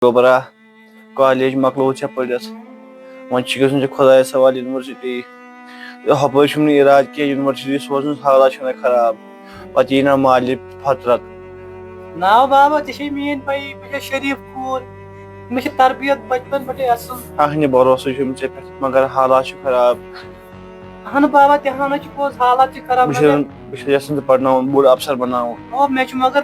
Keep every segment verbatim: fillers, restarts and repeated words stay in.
گوٚبرا، کالیج مۄکلووُتھ ژےٚ پٔرِتھ، وۄنۍ چھُ گژھُن ژےٚ خۄدایَس حوالہٕ یونیورسٹی۔ ہۄپٲرۍ چھُم نہٕ اِرادٕ کینٛہہ یونیورسٹی سوزنَس، حالات چھِنہ خراب، پَتہٕ یی نہ مالہِ فطرت۔ نا بابا، ژےٚ چھے میٛٲنۍ پَیی، بہٕ چھَس شریٖف کوٗر، مےٚ چھِ تربیت بچپن پٮ۪ٹھَے اَصٕل۔ اَہنہِ بھروسہٕ چھُم ژےٚ پٮ۪ٹھ، مگر حالات چھِ خراب۔ اہن بابا، تہِ ہنا چھِ پوٚز، حالات چھِ خراب، بہٕ چھُس مگر یژھان، بہٕ چھُس یژھان ژٕ پرناوُن، بوٚڑ افسر بناوُن۔ او، مےٚ چھُ مگر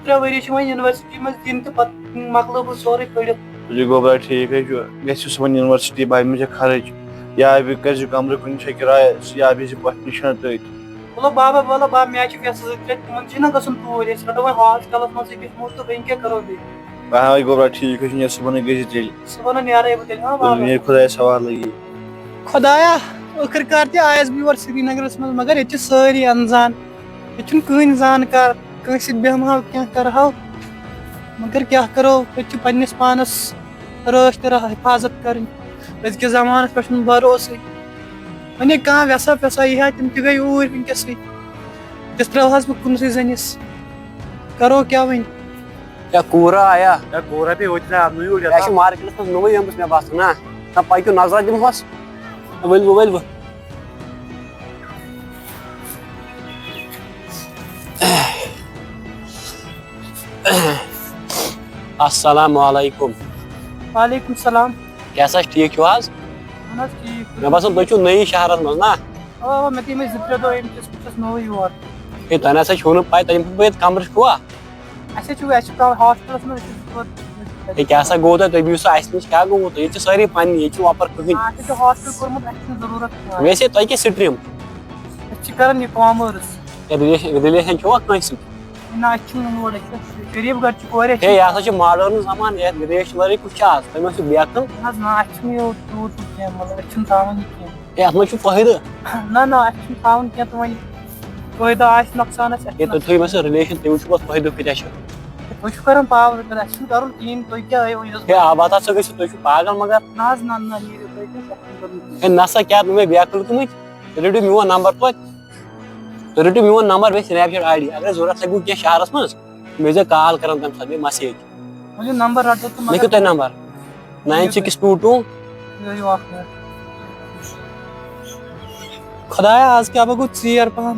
ترٛےٚ ؤری چھِ وۄنۍ یونیورسٹی منٛز دِنۍ تہٕ پتہٕ مۄکلہٕ بہٕ سورُے پٔرِتھ۔ تُلِو گوٚبرا، ٹھیٖک ہے چھُ، گژھِ صُبحن یونیورسٹی، بہٕ ہٮ۪مہٕ ژےٚ خرٕچ، یا بیٚیہِ کٔرۍ زِ کمرٕ کُنہِ جایہِ کِراے، یا بیٚہہِ زِ پۄپھِ نِش تٔتھۍ۔ چلو بابا، بولو بابا، مےٚ چھِ وٮ۪سہٕ زٕ ترٛےٚ، تِمن چھُنہ گژھُن توٗرۍ، أسۍ رٹو وۄنۍ ہاسٹلس منٛزٕے بِہمو تہٕ وۄنۍ کیٛاہ کرو بیٚیہِ؟ آ، گوٚبرا، ٹھیٖک ہے چھُ، نیرٕ صُبحنٕے گٔژھۍ زِ تیٚلہِ۔ صُبحن نیرے بہٕ تیٚلہِ، ہاں بابا۔ تُلِو، نیرٕ خۄدایَس حوالہٕ یہِ۔ خۄدایا، ٲخٕر کار تہِ آیس بہٕ یور سرینگرس منٛز، مگر ییٚتہِ چھِ سٲری انزان، ییٚتہِ چھُنہٕ کٕہٕنۍ زانکار، کٲنٛسہِ سۭتۍ بیٚہمہٕ ہاو، کینٛہہ کرٕ ہاو، مگر کیٛاہ کرو، ییٚتہِ چھِ پننِس پانس رٲچھ تہٕ را-، حفاظت کرٕنۍ، أزکِس زمانس پٮ۪ٹھ چھُنہٕ بھروسٕے۔ وۄنۍ ییٚلہِ کانٛہہ وٮ۪سا پٮ۪سا یی ہا، تِم تہِ گٔے اوٗرۍ وٕنکیٚسٕے، وٕنکیٚس ترٛٲوہس بہٕ کُنسٕے زٔنِس، کرو کیٛاہ وۄنۍ؟ یا کوٗرا آیا؟ یا کوٗرا تہِ ہوتہِ نا، نُے اوڑ یا چھِ مارکیٹس منٛز نوٚوُے آمٕژ مےٚ باسان، نا؟ نہ پٔکِو نظرا دِمہوس۔ ؤلِو، ؤلِو۔ السلام علیکم۔ وعلیکم السلام۔ کیٛاہ سا چھِ، ٹھیٖک چھِو حظ؟ اہن حظ، ٹھیٖک۔ مےٚ باسان، تُہۍ چھِو نٔیی شہرس منٛز، نا؟ اوا، اوا، مےٚ تہِ یِمے زٕ ترٛےٚ دۄہ، یِم چھِس، بہٕ چھُس نوٚوُے یور۔ ہے، تۄہہِ نہ سا چھُو نہٕ پَے، تۄہہِ یِم بہٕ ییٚتہِ کمرٕ چھُوا؟ اَسہِ حظ چھُ، اَسہِ چھُ ترٛاوُن ہاسٹلَس منٛز، أسۍ چھِ زٕ ژور۔ ہے، کیٛاہ سا گوٚو تۄہہِ؟ تُہۍ بِہِو سا اَسہِ نِش، کیٛاہ گوٚوُ تۄہہِ؟ ییٚتہِ چھِ سٲری پنٛنی، ییٚتہِ چھِ وۄپَر کٕہٕنۍ۔ آ، اَسہِ چھُ ہاسٹل کوٚرمُت، اَسہِ چھُنہٕ ضروٗرت کانٛہہ۔ ویسے تۄہہِ کیٛاہ سٹریٖم؟ أسۍ چھِ کران یہِ کامٲرٕس۔ ہے، رِلیشن، رِلیشن چھُوا کٲنٛسہِ سۭتۍ؟ نہ، اَسہِ چھُنہٕ اور، أسۍ چھِ غریٖب گرِ چھِ کورِ، اَسہِ ہے، چھِ یہِ ہسا چھُ ماڈٲرٕن زمانہٕ، یَتھ رِلیشن ورٲے کُس چھُ آز؟ تۄہہِ ما چھُو بیکٕل؟ نہ حظ، نہ، اَسہِ چھُنہٕ یہِ تیوٗت ہُہ کینٛہہ، مطلب، أسۍ چھِنہٕ ترٛاوان یہِ کینٛہہ۔ ہے، اَتھ منٛز چھُ فٲیدٕ۔ نہ، نہ، اَسہِ چھُنہٕ تھاوُن کینٛہہ، تہٕ وۄنۍ فٲیدٕ آسہِ، نۄقصان آسہِ، اَسہِ ہے، تُہۍ تھٲیِو مےٚ سۭتۍ رِلیشن، تُہۍ وٕچھِو پَتہٕ فٲیدٕ کۭتیاہ چھُ۔ تُہۍ چھِو کران پاور کَٹ، اَسہِ چھُنہٕ کَرُن کِہیٖنۍ، تُہۍ کیٛاہ ٲیِو وٕنکیٚس؟ ہے، آ، بہٕ ہسا گٔژھِو، تُہۍ چھِو پاگل مگر۔ نہ حظ، نہ، نہ، نیٖرِو تُہۍ تہٕ اَسہِ چھُنہٕ کَرُن کِہیٖنۍ۔ ہے، نہ سا، کیٛاہ نہٕ مےٚ بیکٕل گٔمٕتۍ، تُہۍ رٔٹِو میون نمبر توتہِ، تُہۍ رٔٹِو میون نمبر بیٚیہِ سنیپ چیٹ آی ڈی، اگر ضوٚرَتھ لَگِوٕ کینٛہہ شہرَس منٛز، مےٚ ٲسۍزیو کال کران تَمہِ ساتہٕ، بیٚیہِ مسیج۔ ؤلِو نمبر رَٹو تہٕ مےٚ مگر کیُتھ تۄہہِ number? Nine six two two. یہِ ٲسِو اَکھ مِنٹ۔ خۄدایا، آز کیٛاہ بہٕ گوٚو ژیر پَہَن۔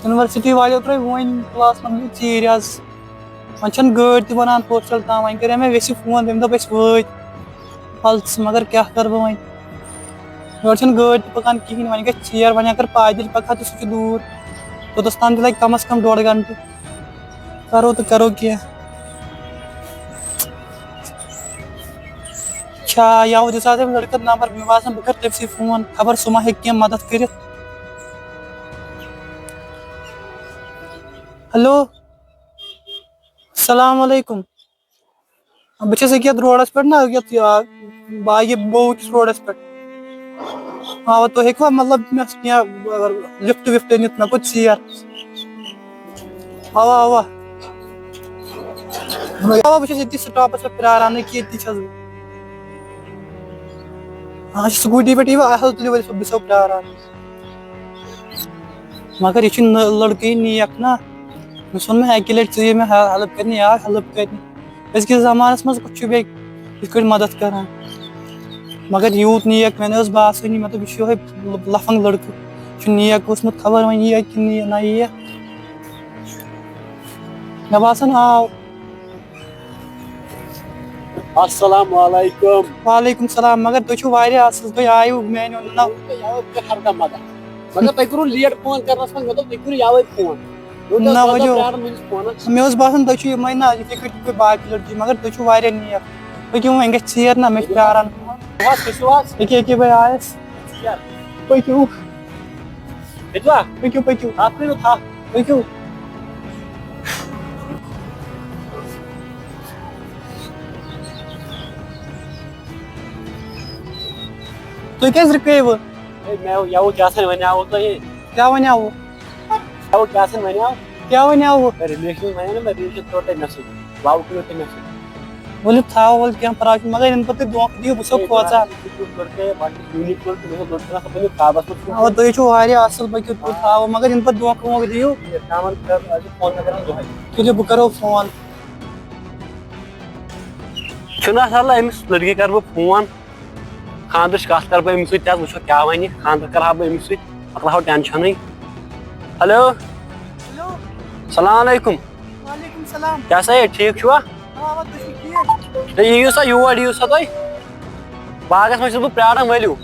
یونیورسٹی والیو ترٛٲے وۄنۍ کلاس منٛز ژیٖرۍ آز۔ وۄنۍ چھَنہٕ گٲڑۍ تہِ بَنان ہاسٹَل تام۔ وۄنۍ کَرے مےٚ ویٚسہِ فون، تٔمۍ دوٚپ أسۍ وٲتۍ۔ پَلسہٕ، مگر کیٛاہ کَرٕ بہٕ وۄنۍ؟ یورٕ چھَنہٕ گٲڑۍ تہِ پَکان کِہیٖنۍ، وۄنۍ گژھِ ژیر، وۄنۍ اگر پایدٔلۍ پَکہٕ ہا تہٕ سُہ چھُ دوٗر۔ توٚتَس تام تہِ لَگہِ کَم از کَم ڈۄڈ گھنٹہٕ۔ کرو تہٕ کرو کینٛہہ۔ چھا یَوٕ دِژ اَتھ أمۍ لٔڑکَس نمبر، مےٚ باسان بہٕ کَرٕ تٔمۍ سٕے فون، خبر سُہ ما ہیٚکہِ کینٛہہ مدد کٔرِتھ۔ ہیلو، السلام علیکم۔ بہٕ چھَس أکیٛاہ یَتھ روڈَس پٮ۪ٹھ نا، أکیٛاہ یَتھ، آ، باغِ بوٗ کِس روڈَس پٮ۪ٹھ۔ اَوا، تُہۍ ہیٚکوا مطلب مےٚ کینٛہہ لِفٹ وِفٹ أنِتھ؟ مےٚ گوٚو ژیر۔ اَوا، اَوا۔ اَوا، بہٕ چھُس ییٚتی سٹاپَس پٮ۪ٹھ پرٛاران، أکیٛاہ ییٚتی چھَس بہٕ۔ آ، سکوٗٹی پٮ۪ٹھ یِیِو، اَصٕل تُلِو، بہٕ چھُسو پرٛاران۔ مگر یہِ چھُنہٕ لٔڑکہٕ یہِ نیک نا۔ مےٚ ووٚن مےٚ اَکی لَٹہِ، ژٕ یہِ مےٚ ہیلپ کَرنہِ، یہِ آو ہیلپ کَرنہِ۔ أزکِس زمانَس منٛز کُس چھُ بیٚیہِ یِتھ کٲٹھۍ مدد کران؟ مگر یوٗت نیک مےٚ نہ ٲس باسٲنی، مےٚ دوٚپ، یہِ چھُ یِہوٚے لفنگ لڑکہٕ، یہِ چھُ نیک اوسمُت، خبر وۄنۍ یِیہِ کِنہٕ یہِ نہ یِیہِ۔ مےٚ باسان آو۔ السلام علیکم۔ وعلیکم السلام، مگر تُہۍ چھِو واریاہ اَصٕل، تُہۍ آیِو میٛانہِ اَندٕ نہ۔ تۄہہِ آوٕ بہٕ ہر کانٛہہ مدد۔ مگر تۄہہِ کوٚروٕ لیٹ فون کرنس منٛز، مےٚ دوٚپ تُہۍ کٔرِو یَوَے فون۔ مےٚ دوٚپ نہ، تۄہہِ ؤلِو۔ پرٛارُن میٛٲنِس فونس۔ مےٚ اوس باسان تُہۍ چھِو یِمَے نہ، یِتھَے کٔنۍ یِتھ کٔنۍ باقٕے لٔڑکی، مگر تُہۍ چھِو واریاہ نیک۔ پٔکِو وۄنۍ، گژھِ ژیر نہ، مےٚ چھِ پرٛاران۔ بس، تُہۍ چھِو حظ؟ أکے، أکے بھائی آیَس۔ ژیر۔ پٔکِو۔ پٔکِو، آ۔ پٔکِو، پٔکِو۔ اَتھ کٔرِو تھپھ۔ پٔکِو۔ تُہۍ کیٛازِ رُکٲیوٕ؟ ہے، مےٚ یَوٕ کیٛاہ تام وَنیٛاوُ تۄہہِ۔ کیٛاہ وَنیٛاوُ؟ یَوٕ کیٛاہ تام وَنیٛاو۔ کیٛاہ وَنیٛاوُ؟ ہے، رِلیشن وَنیٛاو نہ مےٚ، رِلیشن توٚر تۄہہِ مےٚ سۭتۍ۔ وَوٕ کٔرِو تُہۍ مےٚ سۭتۍ۔ ؤلِو تھاو، وَلہٕ کینٛہہ پَرواے چھُنہٕ، مگر یِنہٕ پَتہٕ تُہۍ دھوکہٕ دِیِو، بہٕ چھُسو ہے، کھوژان۔ بہٕ چھُس یوٗنیٖک لٔڑکہٕ، بہٕ چھُس لٔڑکہٕ آسان پنٛنِس خوابَس منٛز۔ اَوا، تُہۍ چھِو واریاہ اَصٕل، پٔکِو تُہۍ تھاوو، مگر یِنہٕ پَتہٕ دھوکہٕ ووکہٕ دِیِو۔ ہے، شامَن کَر، اَسہِ چھُ فون مےٚ کَران دۄہَے۔ تُلِو، بہٕ کَرو فون۔ چھُنہ سہل، أمِس لٔڑکی کَرٕ بہٕ فون، خانٛدرٕچ کَتھ کَرٕ بہٕ أمِس سۭتۍ، تہِ حظ وٕچھو کیٛاہ وَنہِ، خانٛدر کَرٕ ہا بہٕ أمِس سۭتۍ، مۄکلاوہو ٹٮ۪نشَنٕے۔ ہیلو۔ ہیلو۔ السلام علیکم۔ وعلیکم السلام۔ کیٛاہ سا ہے، ٹھیٖک چھُوا؟ آ، آ، تُہۍ چھِو ٹھیٖک؟ تُہۍ یِیِو سا یور، یِیِو سا تُہۍ۔ باغَس منٛز چھُس بہٕ پیاران، ؤلِو۔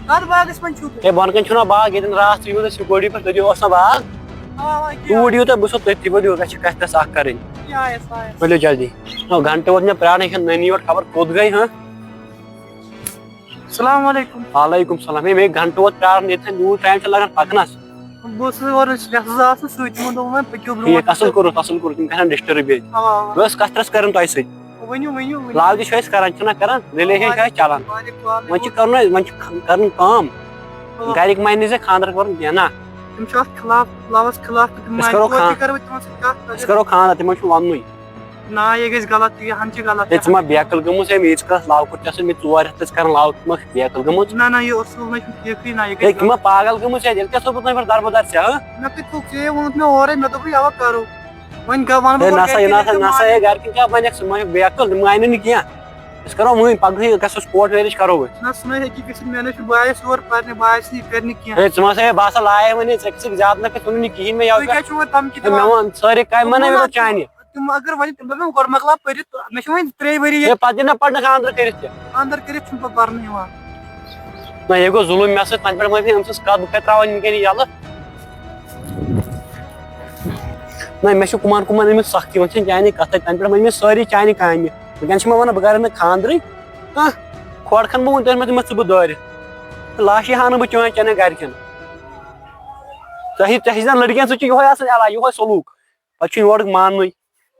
کَتھ باغَس منٛز چھِو تُہۍ؟ ہے، بۄنہٕ کَنہِ چھُنہ باغ، ییٚتٮ۪ن راتھ یِیِو تُہۍ سِکوٗٹی پٮ۪ٹھ، تٔتی اوس نہ باغ۔ آ، آ، کیٛاہ؟ توٗرۍ یِیِو تُہۍ، بہٕ چھُسو تٔتھی، ؤلِو، اَسہِ چھِ کَتھِ تَس اَکھ کَرٕنۍ۔ کیٛاہ آیَس، آیَس؟ ؤلِو جلدی۔ نو، گھنٹہٕ ووت مےٚ پیاران، یہِ چھَنہٕ نٔنی یورٕ، خبر کوٚت گٔے، ہاں؟ السلام علیکم۔ وعلیکم السلام۔ ہے، مےٚ گھنٹہٕ ووت پیاران ییٚتٮ۪ن، یوٗت ٹایم چھُ لگان پکنس۔ بہٕ اوسُس اورٕ، مےٚ ہسا آو سُہ سۭتۍ، تِمو دوٚپ وۄنۍ پٔکِو برونٛٹھ۔ ٹھیٖک، اصل کوٚرُتھ، اصل کوٚرُتھ، یِم کرن ڈسٹرب ییٚتہِ۔ اوا، اوا۔ بہٕ ٲسۍ کتھ رژھ کران تۄہہِ سۭتۍ۔ ؤنِو، ؤنِو، ؤنِو۔ لاو تہِ چھِ أسۍ کران، چھِنہ کران، ریلیشن چھِ اَسہِ چلان۔ واریاہ، واریاہ۔ وۄنۍ چھِ کرُن، وۄنۍ چھِ کرُن کٲم۔ اوا۔ گرِکۍ مانہِ نہٕ زِ خانٛدر کرُن کینٛہہ، نہ۔ تِم چھِ اتھ خلاف، لاوس خلاف، تہٕ تِم أسۍ مانہِ کرو توتہِ خان-، کرو تِمن سۭتۍ کتھ۔ أسۍ کرو خانٛدر، تِمن چھُ وننُے۔ نہ، یہِ گژھِ غلط، یہِ ہن چھِ غلط۔ ہے، ژٕ ما بیقل گٔمٕژ؟ ہے، مےٚ ییٖژ کٲنٛسہِ لاو کوٚر ژےٚ سۭتۍ، مےٚ ژور رٮ۪تھ ٲسۍ کران لاو کوٚر، ژٕ ما چھُکھ بیقل گٔمٕژ؟ نہ، نہ، یہِ اصوٗل نہ چھُ ٹھیٖکٕے، نہ، یہِ ہے، گژھِ ژٕ ما پاگل گٔمٕژ؟ ہے، تیٚلہِ کیٛاہ اوسُس بہٕ تۄہہِ پٮ۪ٹھ دربٕدر ژےٚ، ہہ؟ مےٚ کتہِ تھوٚو ژےٚ؟ ووٚنُتھ مےٚ اورے، مےٚ دوٚپُے اوا کرو۔ وۄنۍ گا-، وَنہٕ بہٕ ہے، گۄڈٕ نہ سا، یہِ گرِکٮ۪ن نہ سا، ییٚلہِ نہ سا، مانہِ۔ ہے، گرِکٮ۪ن کیٛاہ وَنٮ۪کھ ژٕ؟ ما چھُکھ بیقل، تِم مانن نہٕ کینٛہہ۔ أسۍ کرو وٕنۍ، پگہٕے گژھو court marriage کرو أسۍ۔ نہ، سُہ نہ ہیٚکہِ گٔژھِتھ، مےٚ نہ چھُ بایَس یور پرنہِ، بایَس نہٕ یہِ کرِ نہٕ کینٛہہ۔ ہے، ژٕ ما سا، ہے، بہٕ ہسا لایے وۄنۍ، ژےٚ کیٛاہ چھُکھ زیادٕ نہ کَتھ وَنُن، یہِ کِہیٖنۍ مےٚ یَوٕ تُہۍ کیٛاہ چھُو وۄنۍ تَمہِ کہِ ہے، مےٚ دِوان؟ وَن، سٲرے کامہِ ما نہ تِمو مےٚ نا پٮ۪ٹھ چانہِ۔ تِم اگر وۄنۍ تِم دَپن گۄڈٕ مۄکلاو پٔرِتھ، مےٚ چھِ وۄنۍ ترٛے ؤری ہے، ییٚتہِ۔ پَتہٕ دِن نا پَرنہٕ خانٛدر کٔرِتھ تہِ۔ خانٛدر کٔرِتھ چھُنہٕ پَتہٕ پَرنہٕ یِوان۔ نہ، یہِ گوٚو ظُلُم مےٚ سۭتۍ، تَنہٕ پٮ۪ٹھ وۄنۍ أمۍ سٕنٛز کَتھ، بہٕ کَتہِ ترٛاوَن وٕنکٮ۪ن یہِ یَلہٕ۔ نہ، مےٚ چھُ کُمَن کُمَن أمِس سَختی، وۄنۍ چھَنہٕ چانہِ کَتھَے، تَنہٕ پٮ۪ٹھ وۄنۍ مےٚ سٲری چانہِ کامہِ۔ وٕنکٮ۪ن چھِ مےٚ وَنان بہٕ کَرٕ نہٕ خانٛدرٕے کانٛہہ، کھۄڈ کھَنہٕ بہٕ وٕنہِ تٔمِس، تٔمِس ژٕ بہٕ دٲرِتھ۔ لاشی ہاونہٕ بہٕ چٲنۍ چانٮ۪ن گَرِکٮ۪ن۔ تۄہہِ، تۄہہِ زَن لٔڑکِیَن سۭتۍ چھُ یِہوٚے آسان علاج، یِہوٚے سلوٗک۔ پَتہٕ چھُنہٕ یورُک ماننُے۔